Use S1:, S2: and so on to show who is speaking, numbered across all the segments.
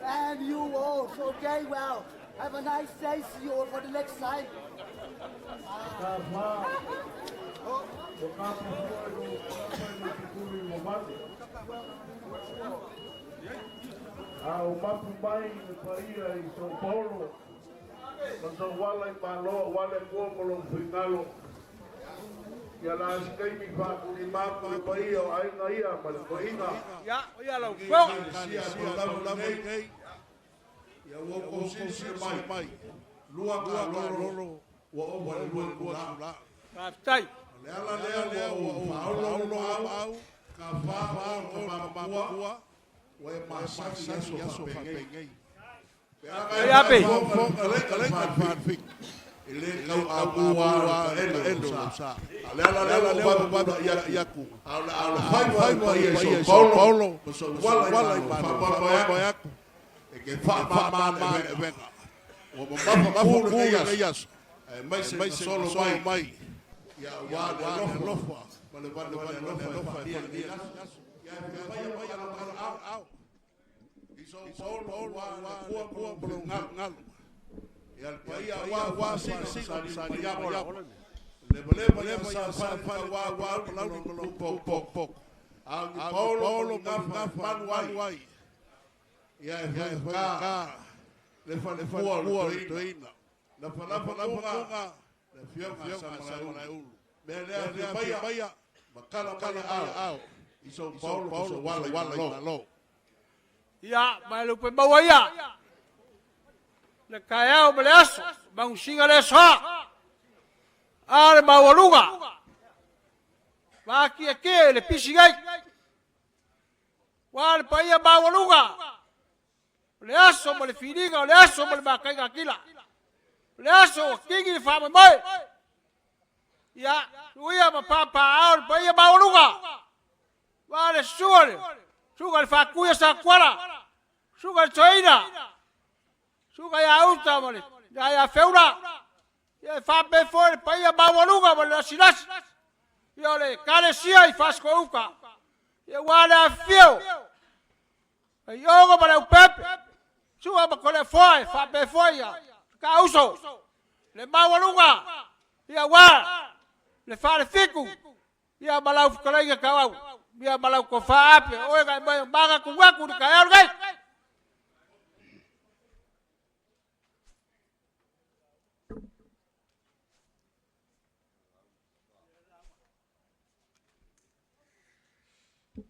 S1: Yeah, and you also. Okay, well, have a nice day. See you all for the next time.
S2: Ka whā, o ka pahua i o pāpai i te kuri o manu. A o mapu mai i le paia i São Paulo, ma sa wala i malo, wale kua mo lo whingalo. Ia la si kaimi whakuri mapu i paia o ainga ia ma le koinga.
S3: Ia, o ia lau fioga.
S2: Sia po lau nei, ia ua kou sisi mai, lua ka lolo, ua ova le lua kula.
S3: Faafetai.
S2: Le ala lea lea ua faolo maau, ka wha o ka mamakua, ua e masaki i aso whapengei.
S3: Ia ape.
S2: E le kau a mua ka ele o sa. A le ala lea ua wapa ia aku. A le ala whai whai ia i São Paulo, ma sa wala i malo, whapapa aku. E ke wha ma ma le venga. Ua mamafa ku le ngai aso. E mai se mai solo mai. Ia wa le alofa. Ma le vale vale alofa e wha ia aso. Ia e mai mai ala ala au. I São Paulo wa le kua kua bolo ngalo. Ia le paia wa wa singa sali sali ya ya. Le leva leva sa sa fa wa wa lau ni lo pok pok pok. A ni Paulo ngafa manu ai. Ia e fa ka le fa le fua le toina. La fa la fa la fa le fioga sa mala ulu. Me le a paia makala kala ao. I São Paulo Paulo wala wala malo.
S3: Ia, mai le upe maua ia. Le kaeao ma le aso, magusiga le aso a. A le maualuga. Vaaki le pisi gai. Wa le paia maualuga. O le aso ma le filiga, o le aso ma le makaiga akila. O le aso o kingi le whaamamoe. Ia, suia ma pāpā ao le paia maualuga. Wa le sua le, suga le whakuia sa kuala. Suga le toina. Suga ia uta ma le, ia ia feula. Ia e whape foe le paia maualuga ma le lasilasi. Ia o le kalesia i whasko uka. Ia ua le awhio. E iogo ma le upepe. Suga ma kole foe, whape foe ia. Ka uso. Le maualuga. Ia ua. Le whare fiku. Ia malau fukalaiga kau au. Ia malau ko whaape. Oe gai mai manga kungaku ni ka eo gai.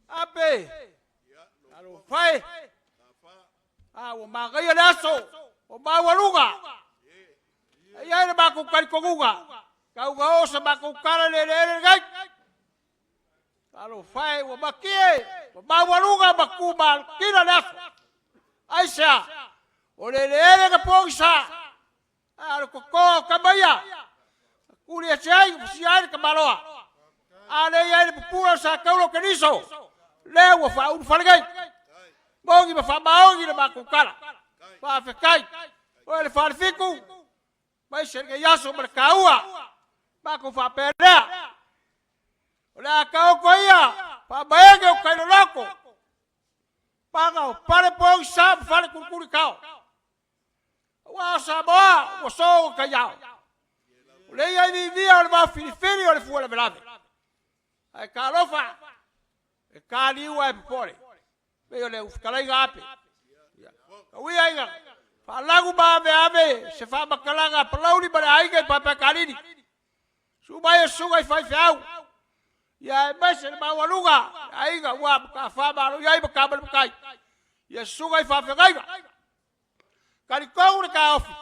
S3: Ape. Alo fai. A ua magaia le aso. O maualuga. E iai le makou kalikoguga. Kauga o sa makou kala le ele ele gai. Alo fai ua makie. Ua maualuga ma ku malkina le aso. Aisea. O le ele ele ka pogisa. A le koko o kamaia. Kuli e se ai, si ai le kamaloa. A le iai le pupula o sa kaulo keniso. Le ua wha uru whalegai. Mongi ma wha maongi le makou kala. Wha fekai. O le whalefiku. Mai se le iaso ma le kaua. Makou wha pelea. O le a kau ko ia. Wha maenge o kailoloko. Panga o pare pong sa whale kurukuri kao. Ua o Samoa, ua so o kaiao. O le ia i vivia o le mawhiriwhiri o le fua lave lave. Ai ka alofa, e ka liua e popole. Pei o le ufikalaiga ape. Ka uia inga, whaalagu ma ave ave, se whamakalaga palauli ma le aiga i papakalini. Su mai e suga i whaiwheau. Ia e maise le maualuga, aiga ua ka whamalo iai ma ka male makai. Ia suga i whawhengaiga. Karikongu le kaofi.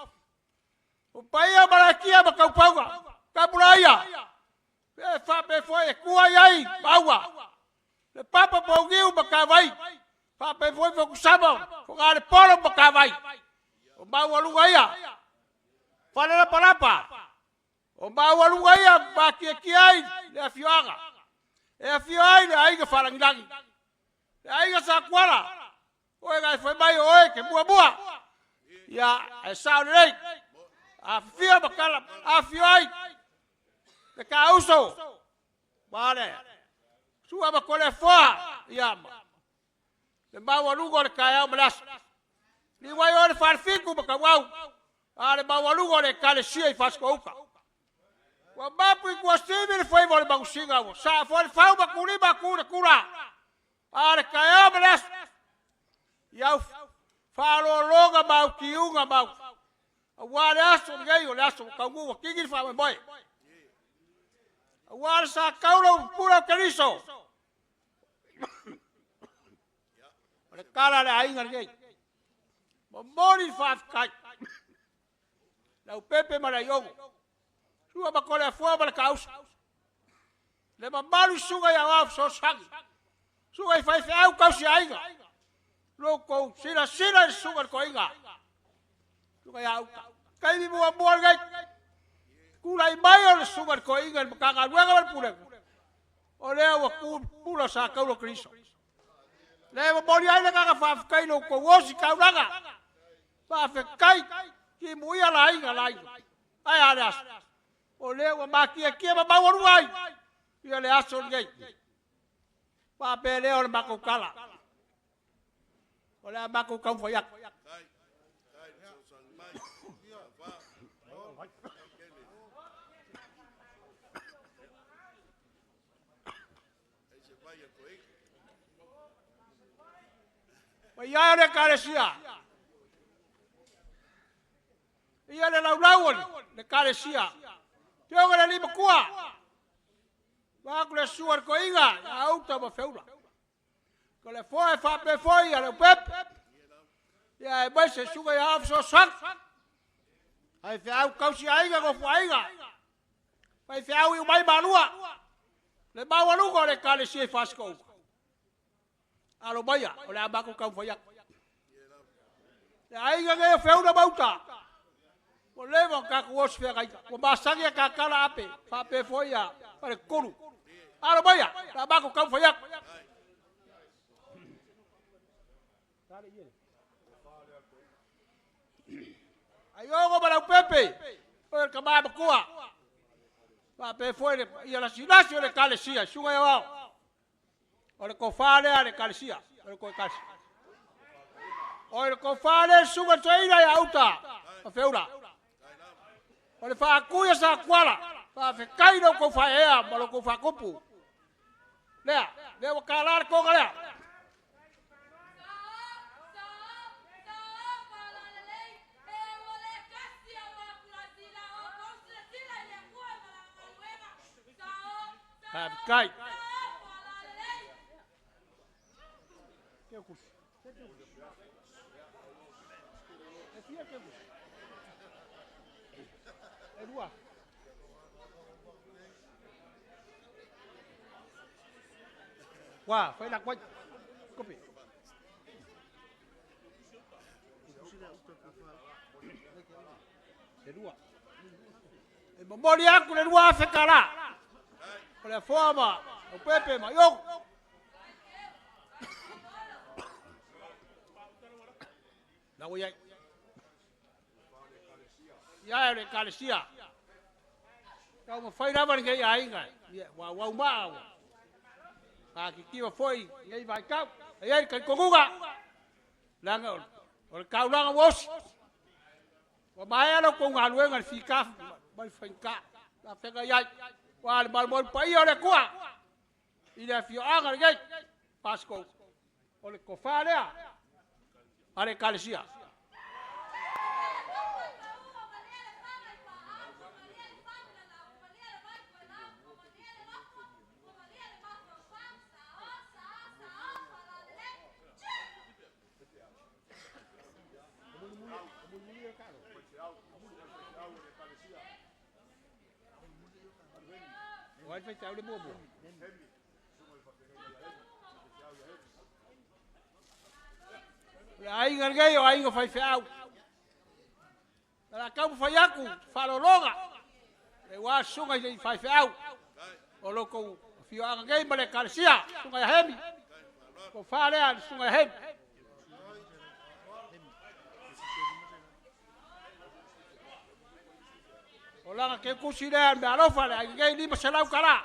S3: O paia malakia ma kaupauga. Kapula ia. E whape foe e kua iai maua. Le papa paugiu ma kawai. Whape foe fokusama. Whakare le polo ma kawai. O maualuga ia. Whale lapa lapa. O maualuga ia ma kia kia ai le afioaga. E afio ai le aiga whalangilangi. Le aiga sa kuala. Oe gai fai mai oe ke mua mua. Ia e sao lelei. A fia makala afio ai. Le kauso. Male. Sua ma kole foa. Ia ma. Le maualuga o le kaeao ma le aso. Liu ai oe le falefitu ma tauau, a le maualuga o le ekalesia i Fasitoo-uta. Ua mapu i Tuasivi le faiva o le manusina, ua saa foi le fau ma tulima atu i le tula, a le taeao ma le aso. I au faaaloaloga ma au tiuga ma au aua le aso lenei o le aso ua taunuu ua tini le faamoemoe. Aua le sa taula ua pupula o Keriso. O le tala a le aiga lenei. Momoli le faafetai. Leaupepe ma le Aiono. Sua ma Toleafoa ma le Taauso. Le mamalu i susuga i aoao fesoasoani. Susuga i faifeau tausiaiga. Lo outou silasila i le susuga i le toeaina. Susuga ia Uta. Taimi muamua lenei. Tulai mai o le susuga i le toeaina i le Matagaluega ma le Pulega. O lea ua tu pula o sa taula o Keriso. Le momoli ai le agaga faafetai i lo outou ositaulaga. Faafetai timuia laina laina. Ae a le aso? O lea ua matietie ma maualuga ai ia le aso lenei. Faapea lea o le matou tala. O le a matou taumafai atu. Paia e o le Ekalesia, ia le laulau o le Ekalesia, Afioga i le Alii Matua, vaeatu le susu a le toeaina ia Uta ma Feula. Ko le foe faapea foi ia Leaupepe, ia aemaise susuga ia Ao Fesoasoani, faifeau tausi aiga nofoaiga, faifeau iu mai Malua, le maualuga o le Ekalesia i Fasitoo-uta. Alo maia, o le a matou taumafai atu. Le aiga nei o Feula ma Uta, ua leva ona tatou osi feagaiga, ua masani a ta tala ape, faapea foi ia Faletolu. Alo maia, o le a matou taumafai atu. Aiogo ma Leaupepe, oe le tama matua, faapea foi le paia lasilasi o le Ekalesia, Susuga i Aoao. O le tofa lea a le Ekalesia, o le Ekalesia. O le tofa lea susuga toeaina ia Uta ma Feula. O le faatui a Satuala, faafetai lo outou faaeaea ma lo outou faatupu. Lea, lea ua tala le toga lea. Faafetai. Wah, fai la kuai. Kopi. E lua. E momoli atu le 2000 tala. O le afoa ma o pepe ma iogo. La ua iai. Ia e le ekalesia. Taumafai lava lenei aiga. Ia, ua auau maa ua. Pakikiwa foi nei vaitau. E iai le talitonuga. Leaga o le taulaga ua osi. Ua maea la outou galuega i le fita ma le faigata. Faafetai ai. Ua le malumalu paia o le Atua i le afioaga lenei, Pastor, o le tofa lea a le Ekalesia. O ai faifeau le muamua? O le aiga lenei o aiga faifeau. O le a taumafai atu faaaloaloga le ua susuga i faifeau o lo outou afioaga nei ma le ekalesia, susuga ia Hemi. Tofa lea le susuga ia Hemi. O lana keukusi lea le meaalofa le aiga nei 500 tala.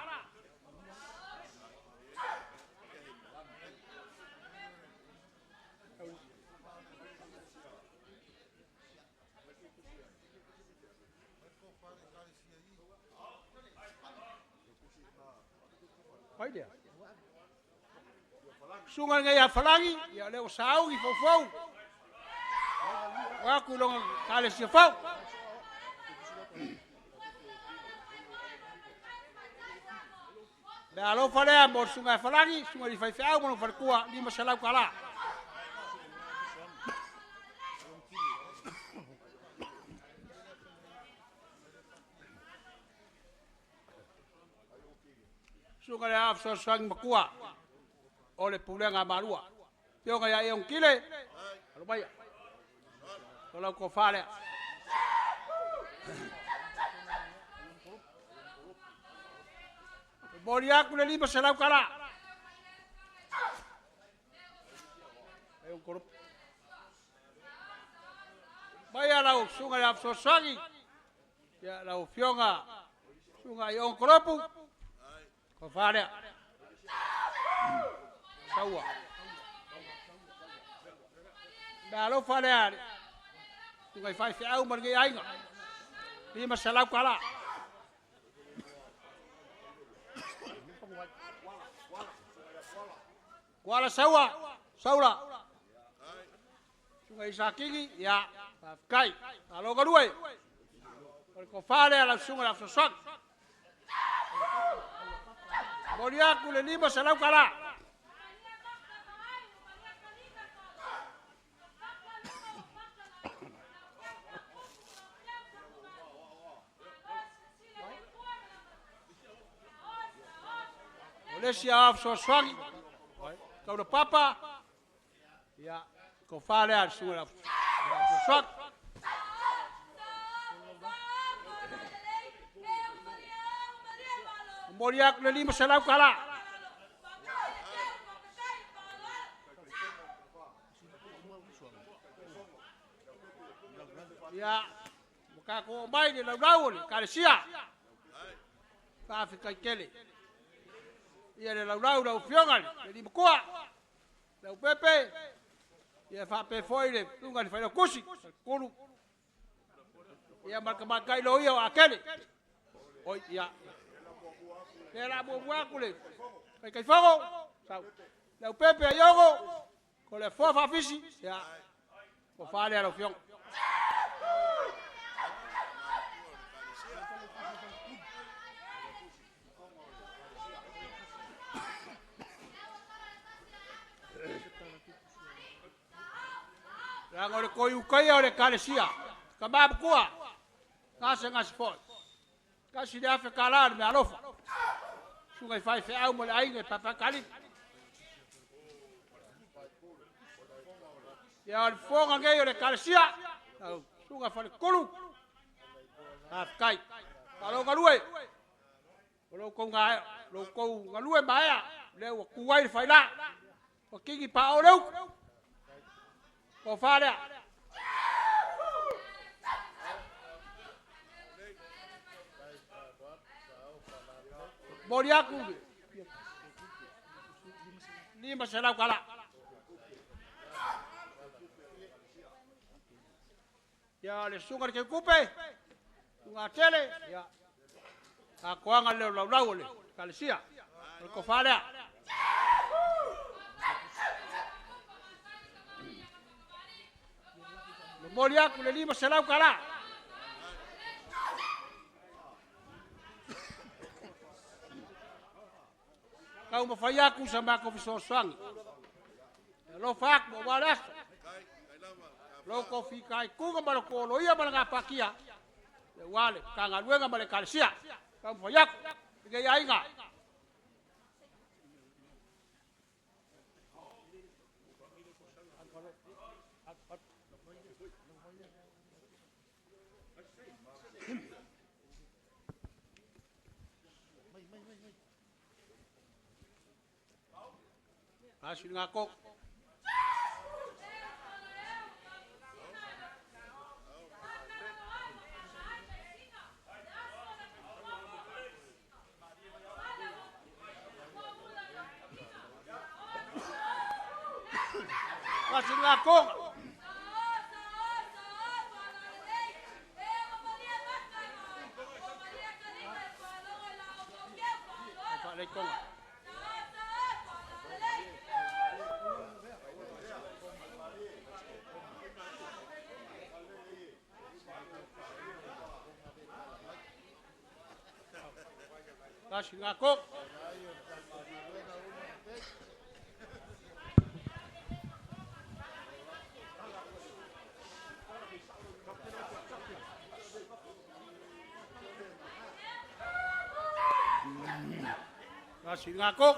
S3: Fai lea. Susuga lenei ia Falagi, ia lea ua sauni foufou. O aku i lona kalesia fou. Le alofa lea mo le susuga ia Falagi, susuga i le faifeau ma lona faletua, 500 tala. Susuga i le Ao Fesoasoani Matua o le Pulega a Malua. Afioga ia Ion Kile, alo maia. O lau tofa lea. Momoli atu le 500 tala. Maia lau susuga i le Ao Fesoasoani, ia lau Afioga Susuga Ion Kolopu, tofa lea. Saua. Mea alofa lea, susuga i faifeau ma lenei aiga. 500 tala. Kuala Saua, Saula. Susuga i Sakigi, ia, faafetai. Malo galue. O le tofa lea lau susuga i le Ao Fesoasoani. Momoli atu le 500 tala. O le isi Ao Fesoasoani, Taula Papa, ia, tofa lea le susuga i le Ao Fesoasoani. Momoli atu le 500 tala. Ia, ua tatou oo mai le laulau o le Ekalesia. Faafetai tele. Ia le laulau lau Afioga i le Alii Matua, Leaupepe, ia faapea foi le susuga i le Failautusi, Faletulu, ia ma le tamaitai loia o Akele. Oi, ia. Lea la muamua atu le Taitaifono, sau. Leaupepe Aiogo, ko le afoa faafisi, ia, tofa lea lau Afioga. Leaga o le toi ukaia o le Ekalesia, tama matua, gasegase foi. 1,000 tala le meaalofa. Susuga i faifeau ma le aiga i Papaikalili. Ia o le fofoga nei o le Ekalesia, lau susuga Faletolu, faafetai. Malo galue. O lo outou galue maea, lea ua tu ai le faila. Ua kigi pao le utu. Tofa lea. Momoli atu 500 tala. Ia le susuga i le Keukupe, susuga Atele, ia atoaga lea o laulau o le Ekalesia. O le tofa lea. Momoli atu le 500 tala. Taumafai atu sa matou fesoasoani. E alofa atu aua le aso. Lo outou fitaituga ma lo outou oloia ma le gapatia, aua le Matagaluega ma le Ekalesia. Taumafai atu lenei aiga. Asi ngako. Asi ngako. Lelei konga. Tasi ngā kok. Tasi ngā kok.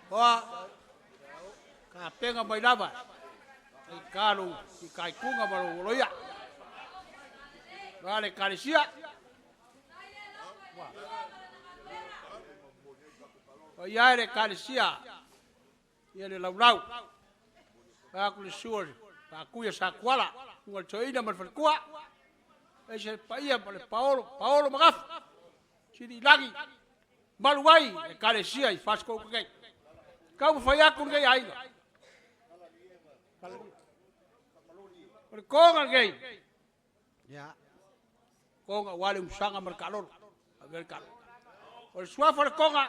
S3: Hoa, ka penga mai lava, i kalu, i kai kunga ma lo loia. Wa le kalisia. O ia le kalisia, ia le laulau. Fa ku le sua, fa kuia sa kuala, unga le toina ma le falekua. E se paia ma le paolo, paolo magafu. Sili lagi, malu ai le kalesia i Fasco kei. Kau ma fai aku lenei aiga. O le konga lenei.
S1: Ia.
S3: Konga ua le umusaga ma le kaalolo. Avea le kaalolo. O le suafa o le konga,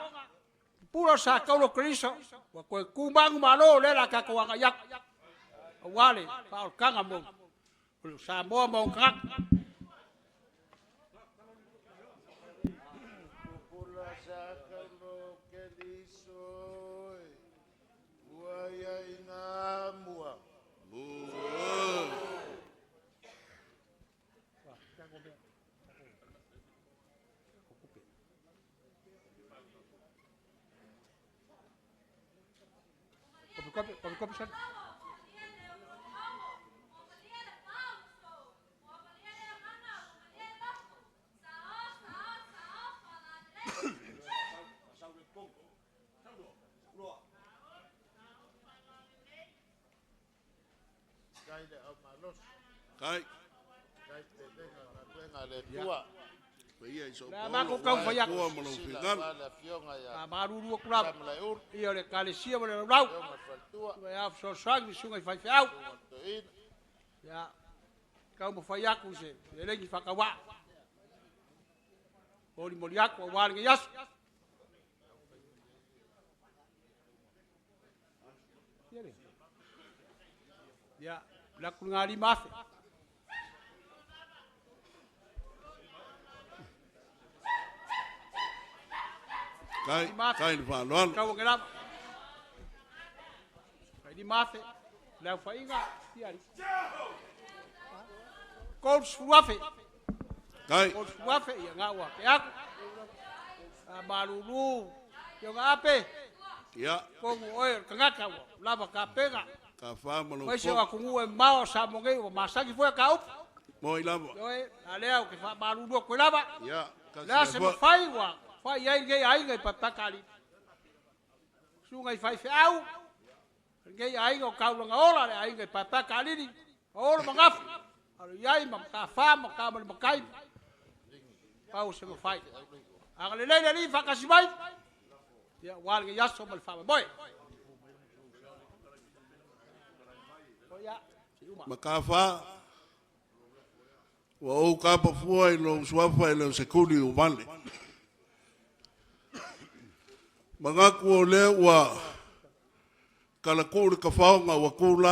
S3: pupula o sa kaulo Keriso, ua toe tu magu malo lea o le a tatou agai atu. Aua le faaolataga mo o Samoa ma ona tagata.
S2: Pupula sa kaulo Keriso e, ua ia i ngā mua.
S3: Kopi, kopi, kopi, kopi, sali.
S2: Kai le au malosi. Kai. Kai te lenga galuega a le Atua. Paia i so
S3: Le a makou tau fai atu.
S2: Atua ma lou finagalo. Le afioga ia
S3: A malulu atu lava.
S2: Samalaeulu.
S3: Ia o le Ekalesia ma le laulau.
S2: Afioga i le Faletua.
S3: Ia a fesoasoani i susuga i faifeau.
S2: Susuga i le Toeaina.
S3: Ia taumafai atu i se elegi faatauaa. Molimoli atu aua lenei aso. Ia, le atu le 5,000.
S2: Kai, kai le faaaloalo.
S3: Tau ake lava. Kai 5,000. Le aufaiga, ia ali. 30,000.
S2: Kai.
S3: 30,000, ia ngau a ke aku. A malulu, ia nga ape.
S2: Ia.
S3: Kongu oe o le tagata ua lava kapega.
S2: Ka fa ma lou
S3: Maise o atunuu e mamao o Samoa nei ua masani foi a ta upu.
S2: Moi lava.
S3: Ioe, a lea ou te faamalulu atu ai lava.
S2: Ia,
S3: O le a se mafai ua fai i ai lenei aiga i Paepaekalii. Susuga i faifeau, lenei aiga o Taulagaola, le aiga i Paepaekalili, Paolo ma Gafa, alo i ai ma Matafā ma Tamalematai, pau o se mafai. Agalelei le Alii faatasi mai, ia aua lenei aso ma le faamoemoe. Ia, se i uma.
S2: Makafa, ua ou tapa fua i lou suafa e le o se tuli ua vale. Manatu o lea ua talatuu le tafaoga ua tu la.